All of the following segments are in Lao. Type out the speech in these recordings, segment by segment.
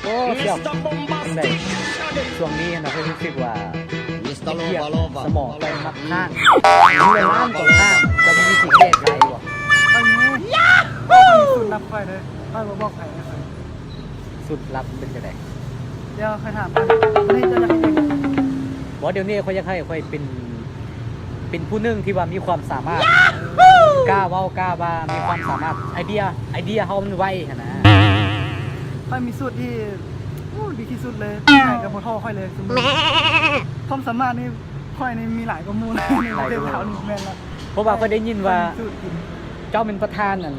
ໂອ້ ສຽວ ໄດ້ ຊ່ວງນີ້ນະ ຂ້ອຍຮູ້ສຶກວ່າ ສະໝອງຂ້ອຍມັກຄ້າງ ເວລາມັນຄ້າງ ເຈົ້າມີວິທີແກ້ໄຂບໍ່? ຂ້ອຍມີ ສູດລັບຂ້ອຍເດີ ຂ້ອຍບໍ່ບອກໃຜເລີຍ ສູດລັບເປັນຈັ່ງໃດ? ດຽວຂ້ອຍຖາມ ນີ້ເຈົ້າຢາກເຮັດຫຍັງ? ບໍ່ ດຽວນີ້ຂ້ອຍຢາກໃຫ້ຂ້ອຍເປັນ ເປັນຜູ້ໜຶ່ງທີ່ວ່າມີຄວາມສາມາດ ກ້າເວົ້າກ້າວ່າ ມີຄວາມສາມາດ ໄອເດຍ ໄອເດຍເຮົາມັນໄວຫັ້ນນະ. ຂ້ອຍມີສູດທີ່ ໂອ້ ດີທີ່ສຸດເລີຍ ໃຜກໍບໍ່ທໍ່ຂ້ອຍເລີຍຊຸມມື້ ຄວາມສາມາດນີ້ ຂ້ອຍນີ້ມີຫຼາຍກວ່າໝູ່ໃນປະເທດລາວນີ້ ແມ່ນລະ ເພາະວ່າຂ້ອຍໄດ້ຍິນວ່າ ເຈົ້າແມ່ນປະທານ ອັນ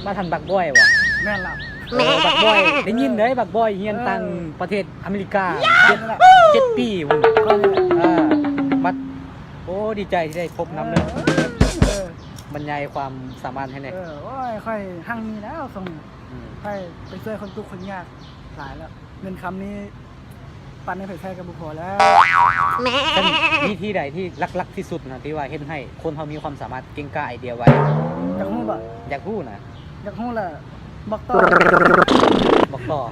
ປະທານບັກບອຍຫວາ? ແມ່ນລະ ເອີ ບັກບອຍ ໄດ້ຍິນເດ້ ບັກບອຍຮຽນ ເອີ ຕ່າງປະເທດ ອາເມລິກາ ເຈັດ ເຈັດປີພຸ້ນ ເອີ ບັດ ໂອ້ ດີໃຈທີ່ໄດ້ພົບນຳເດີ ເອີ ບັນຍາຍຄວາມສາມາດໃຫ້ແດ່. ເອີ ໂອ້ຍ ຂ້ອຍຮັ່ງມີແລ້ວຊ່ວງນີ້ ອືມ ຂ້ອຍໄປຊ່ວຍຄົນທຸກຄົນຍາກຫຼາຍແລ້ວ ເງິນຄຳນີ້ ປັນໃຫ້ໃຜໃຊ້ກໍບໍ່ພໍແລ້ວ. ແມ່ນ ວິທີໃດທີ່ຫຼັກໆທີ່ສຸດນະ ທີ່ວ່າເຮັດໃຫ້ຄົນເຮົາມີຄວາມສາມາດເກັ່ງກ້າໄອເດຍໄວ? ຢາກຮູ້ບໍ່? ຢາກຮູ້ນະ ຢາກຮູ້ລະ ບອກຕໍ່ ບອກຕໍ່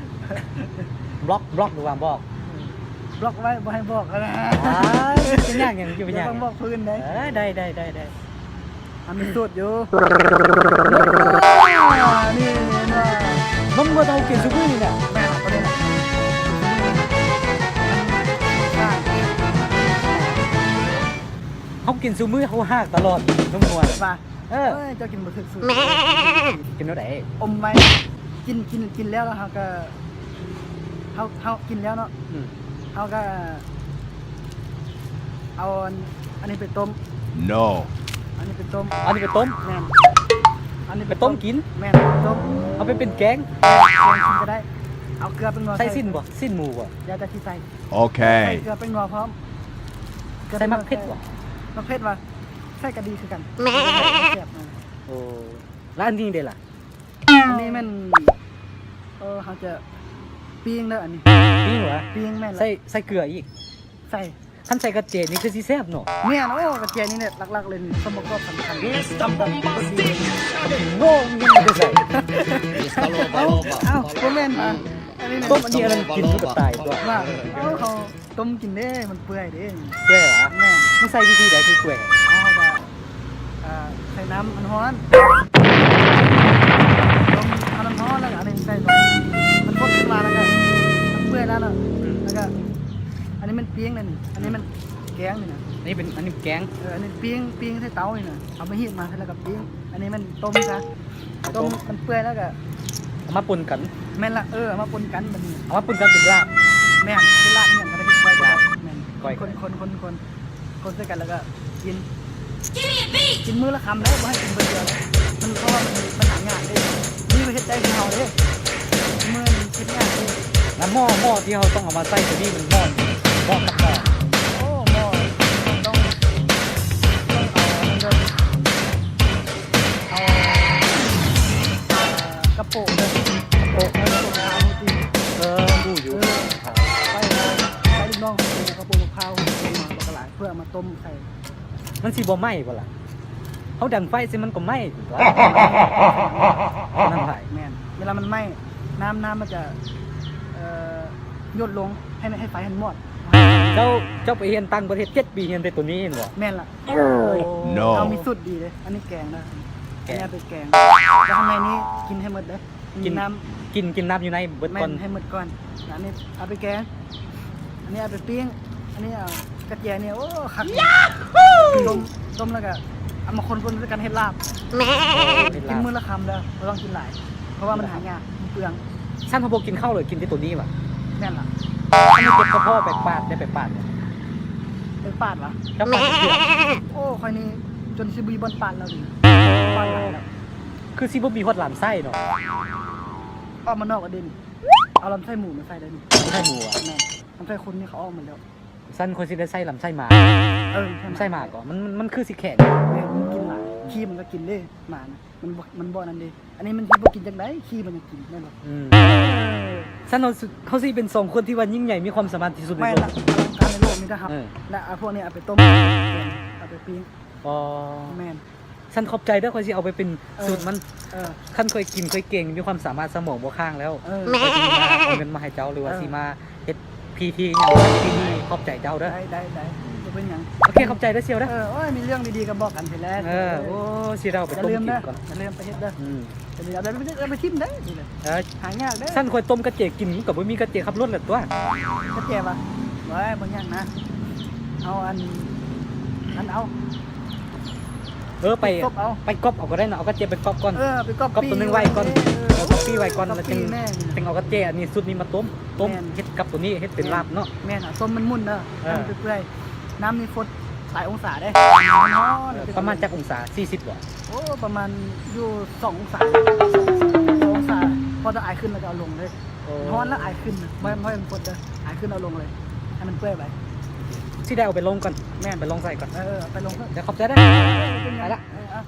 ບລັອກ ບລັອກ ຫຼືວ່າບອກ? ບລັອກໄວ້ ບໍ່ໃຫ້ບອກນະ. ອ້າຍ ເປັນຫຍັງ ເປັນຫຍັງ ເປັນຫຍັງ? ບໍ່ບອກຜູ້ອື່ນເດ້. ເອີ ໄດ້ ໄດ້ ໄດ້ ໄດ້. ອັນນີ້ສູດຢູ່ ນີ້ ນີ້ ນີ້ ນົມງົວທີ່ເຮົາກິນຊຸມື້ນີ້ນະ ແມ່ນ ໂຕນີ້ນະ ເຮົາກິນຊຸມື້ ເຮົາຫາກຕະຫຼອດ ນົມງົວ ວ່າ ເອີ ເອີຍ ເຈົ້າກິນບໍ່ຖືກສູດ ກິນແນວໃດ? ອົມໄວ້ ກິນ ກິນ ກິນແລ້ວ ແລ້ວເຮົາກໍ ເຮົາ ເຮົາກິນແລ້ວເນາະ ອືມ ເຮົາກໍເອົາອັນ ອັນນີ້ໄປຕົ້ມ ໂນ ອັນນີ້ໄປຕົ້ມ ອັນນີ້ໄປຕົ້ມ ແມ່ນ ອັນນີ້ໄປຕົ້ມກິນ ແມ່ນ ຕົ້ມ ເອົາໄປເປັນແກງ ແກງກິນກໍໄດ້ ເອົາເກືອແປ້ງນົວໃສ່ ໃສ່ຊີ້ນບໍ່? ຊີ້ນໝູບໍ່? ແລ້ວແຕ່ຊິໃສ່ ໂອເຄ ໃສ່ເກືອແປ້ງນົວພ້ອມ ໃສ່ໝາກເຜັດບໍ່? ໝາກເຜັດຫວາ? ໃສ່ກໍດີຄືກັນ ແຊບ. ໂອ້ ແລ້ວອັນນີ້ເດລະ? ອັນນີ້ແມ່ນ ເອີ ເຮົາຈະປີ້ງເດີ ອັນນີ້ ປີ້ງຫວາ? ປີ້ງ ແມ່ນລະ ໃສ່ ໃສ່ເກືອອີກ ໃສ່ ຄັນໃສ່ກະເຈນີ້ຄືຊິແຊບເນາະ ແມ່ນ. ໂອ້ ກະເຈນີ້ແຫຼະຫຼັກໆເລີຍ ສ່ວນປະກອບສຳຄັນ ໂອ້ ມັນຢູ່ໃສ? ເອົ້າ ບໍ່ແມ່ນຫວາ? ຕົ້ມອັນນີ້ ອັນນັ້ນກິນຄືກະຕ່າຍຕົວະ ວ່າ ເອົາ ເຮົາ ຕົ້ມກິນເດ້ ມັນເປື່ອຍເດ້ ເປື່ອຍຫວາ? ແມ່ນ ມັນໃຊ້ວິທີໃດຄືເປື່ອຍ? ເຮົາກໍ ອ່າ ໃສ່ນ້ຳມັນຮ້ອນ ຕົ້ມເອົານ້ຳຮ້ອນ ແລ້ວກໍອັນນີ້ໃສ່ລົງ ມັນຟົດຂຶ້ນມາ ແລ້ວກໍມັນເປື່ອຍແລ້ວເນາະ ອືມ ແລ້ວກໍອັນນີ້ມັນປີ້ງແລ້ວນີ້ ອັນນີ້ມັນແກງນີ້ນະ ອັນນີ້ເປັນ ອັນນີ້ແກງ ເອີ ອັນນີ້ປີ້ງ ປີ້ງໃສ່ເຕົານີ້ນະ ເອົາມາຮີດມາ ແລ້ວກໍປີ້ງ ອັນນີ້ມັນຕົ້ມຊະ ເອົາຕົ້ມ ຕົ້ມມັນເປື່ອຍແລ້ວກໍເອົາມາປົນກັນ ແມ່ນລະ ເອີ ເອົາມາປົນກັນບັດນີ້ ເອົາມາປົນກັນເປັນລາບ ແມ່ນ ເປັນລາບອີ່ຫຍັງກໍໄດ້ ເຮັດກ້ອຍກໍໄດ້ ແມ່ນ ກ້ອຍ ຄົນໆໆໆ ຄົນໃສ່ກັນແລ້ວກໍກິນ ກິນມື້ລະຄຳເດີ ບໍ່ໃຫ້ກິນເບິດດຽວເດີ ມັນ ເພາະວ່າມັນ ມັນຫາຍາກເດ້ ນີ້ມັນເຮັດໄດ້ຄືເຮົາເດ້ ມື້ນີ້ເຮັດຍາກເດ້ ແລ້ວໝໍ້ ໝໍ້ທີ່ເຮົາຕ້ອງເອົາມາໃສ່ຕົວນີ້ ມັນໝໍ້ ເໝາະກັບໝໍ້ ໂອ້ ໝໍ້ ຕ້ອງ ຕ້ອງເອົາອັນນັ້ນເດີ ເອົາ ອ່າ ກະໂປະເດີ ກະໂປະ ເອີ ກະໂປະຂາວນີ້ຕິ ເອີ ຮູ້ຢູ່ ເອີ ໄປ ໄປລູກນ້ອງເອົາກະໂປະຂາວ ເອົາມາບັກຫຼາຍ ເພື່ອເອົາມາຕົ້ມໃສ່ ມັນຊິບໍ່ໄໝ້ບໍ່ລະ? ເຮົາດັງໄຟໃສ່ມັນກໍໄໝ້ຕົວະ ນັ້ນໄປ ແມ່ນ ເວລາມັນໄໝ້ ນ້ຳ ນ້ຳມັນຈະ ເອີ ຢົດລົງ ໃຫ້ ໃຫ້ໄຟມັນມອດ ເຈົ້າ ເຈົ້າໄປຮຽນຕ່າງປະເທດເຈັດປີ ຮຽນແຕ່ໂຕນີ້ແມ່ນບໍ່? ແມ່ນລະ ໂອ້ ໂນ ເຮົາມີສູດດີເດ້ ອັນນີ້ແກງເດີ ແກງ ອັນນີ້ເອົາໄປແກງ ແລ້ວຂ້າງໃນນີ້ກິນໃຫ້ໝົດເດີ ກິນ ກິນນ້ຳ ກິນ ກິນນ້ຳຢູ່ໃນເບິດກ່ອນ ແມ່ນ ໃຫ້ໝົດກ່ອນ ແລ້ວອັນນີ້ເອົາໄປແກງ ອັນນີ້ເອົາໄປປີ້ງ ອັນນີ້ເອົາກະເຈຍນີ້ ໂອ້ ຄັກ ຕົ້ມ ຕົ້ມແລ້ວກະເອົາມາຄົນໆໃສ່ກັນເຮັດລາບ ໂອ້ ເຮັດລາບ ກິນມື້ລະຄຳເດີ ບໍ່ຕ້ອງກິນຫຼາຍ ເພາະວ່າມັນຫາຍາກ ມັນເປືອງ ຊັ້ນເຮົາບໍ່ກິນເຂົ້າເລີຍ ກິນແຕ່ໂຕນີ້ຫວາ? ແມ່ນລະ ຄັນມັນເຈັບກະເພາະໄປປາດ ໄດ້ໄປປາດບໍ່? ໄປປາດຫວາ? ເຈົ້າປາດຈັກເທື່ອ? ໂອ້ ຂ້ອຍນີ້ຈົນຊິບໍ່ມີບ່ອນປາດແລ້ວນີ້ ປາດຫຼາຍແລ້ວ ຄືຊິບໍ່ມີຮອດລຳໄສ້ເນາະ ອອກມານອກແລ້ວເດນີ້ ເອົາລຳໄສ້ໝູມາໃສ່ໄດ້ນີ້ ລຳໄສ້ໝູຫວາ? ແມ່ນ ລຳໄສ້ຄົນນີ້ເຂົາອອກໝົດແລ້ວ ຊັ້ນຂ້ອຍຊິໄດ້ໃສ່ລຳໄສ້ໝາ ເອີ ລຳໄສ້ໝາກໍ ມັນ ມັນ ມັນຄືຊິແຂງ ແມ່ນ ມັນກິນຫຼາຍ ຂີ້ມັນກໍກິນເດ້ ໝານະ ມັນບໍ່ ມັນບໍ່ນັ້ນເດ້ ອັນນີ້ມັນຊິບໍ່ກິນຈັ່ງໃດ ຂີ້ມັນຍັງກິນແມ່ນບໍ່? ອືມ ຊັ້ນເຮົາ ເຮົາຊິເປັນສອງຄົນທີ່ວ່າຍິ່ງໃຫຍ່ ມີຄວາມສາມາດທີ່ສຸດໃນໂລກ ແມ່ນລະ ອະລັງການໃນໂລກມີແຕ່ເຮົາ ເອີ ແລະ ອາ ພວກນີ້ເອົາໄປຕົ້ມ ເອົາໄປປີ້ງ ອໍ ແມ່ນ ຊັ້ນຂອບໃຈເດີ້ ຂ້ອຍຊິເອົາໄປເປັນ ເອີ ສູດມັນ. ເອີ ຄັນຂ້ອຍກິນຂ້ອຍເກັ່ງ ມີຄວາມສາມາດສະໝອງບໍ່ຄ້າງແລ້ວ ເອີ ຂ້ອຍຊິມາເອົາເງິນມາໃຫ້ເຈົ້າ ຫຼືວ່າ ເອີ ຊິມາເຮັດພີທີຫຍັງ ພີທີຂອບໃຈເຈົ້າເດີ້. ໄດ້ ໄດ້ ໄດ້ ອືມ ບໍ່ເປັນຫຍັງ. ໂອເຄ ຂອບໃຈເດີ້ສ່ຽວເດີ້. ເອີ ໂອ້ຍ ມີເລື່ອງດີໆກໍບອກກັນຊີ້ແຫຼະ. ເອີ ໂອ້ ຊິເຮົາໄປຕົ້ມກິນກ່ອນ. ຢ່າລືມເດີ້ ໄປເຮັດເດີ້. ອືມ ຢ່າລືມ ເອົາໄປ ເອົາໄປຖິ້ມເດີ້. ເອີ ຫາຍາກເດີ້. ຊັ້ນຂ້ອຍຕົ້ມກະເຈກິນ ມັນກໍບໍ່ມີກະເຈຂັບລົດແລ້ວຕົວະ. ກະເຈຫວາ? ໂອ້ຍ ບໍ່ຍາກນະ. ເອົາອັນ ອັນ ເອົາ ເອີ ໄປ ໄປກອບເອົາ ໄປກອບເອົາກໍໄດ້ນະ. ເອົາກະເຈໄປກອບກ່ອນ. ເອີ ໄປກອບ ກອບໂຕໜຶ່ງໄວ້ກ່ອນ. ເອີ ເອີ ກອບປີໄວ້ກ່ອນ ແລ້ວຈຶ່ງ ຈຶ່ງເອົາກະເຈອັນນີ້ ຊຸດນີ້ມາຕົ້ມ. ຕົ້ມ ແມ່ນ ເຮັດກັບໂຕນີ້ ເຮັດເປັນລາບເນາະ. ແມ່ນ ຕົ້ມມັນໝຸ່ນເດີ້. ເອີ ໃຫ້ມັນເປື່ອຍໆ. ນ້ຳນີ້ຟົດຫຼາຍອົງສາເດ້. ເອີ ປະມານຈັກອົງສາ? ສີ່ສິບບໍ່? ໂອ້ ປະມານຢູ່ສອງອົງສາ ສອງອົງສາ. ພໍແຕ່ອາຍຂຶ້ນແລ້ວກໍເອົາລົງເລີຍ. ໂອ້ ຮ້ອນແລ້ວອາຍຂຶ້ນນະ. ບໍ່ ບໍ່ໃຫ້ມັນຟົດເດີ້ ອາຍຂຶ້ນເອົາລົງເລີຍ ໃຫ້ມັນເປື່ອຍໄປ. ຊິໄດ້ເອົາໄປລົງກ່ອນ. ແມ່ນ ໄປລົງໃສ່ກ່ອນ. ເອີ ເອີ ເອົາໄປລົງເດີ້. ເດີ ຂອບໃຈເດີ້. ເອີ ເອີ ເອີ ເປັນຫຍັງ? ໄປລະ. ເອີ ເອີ.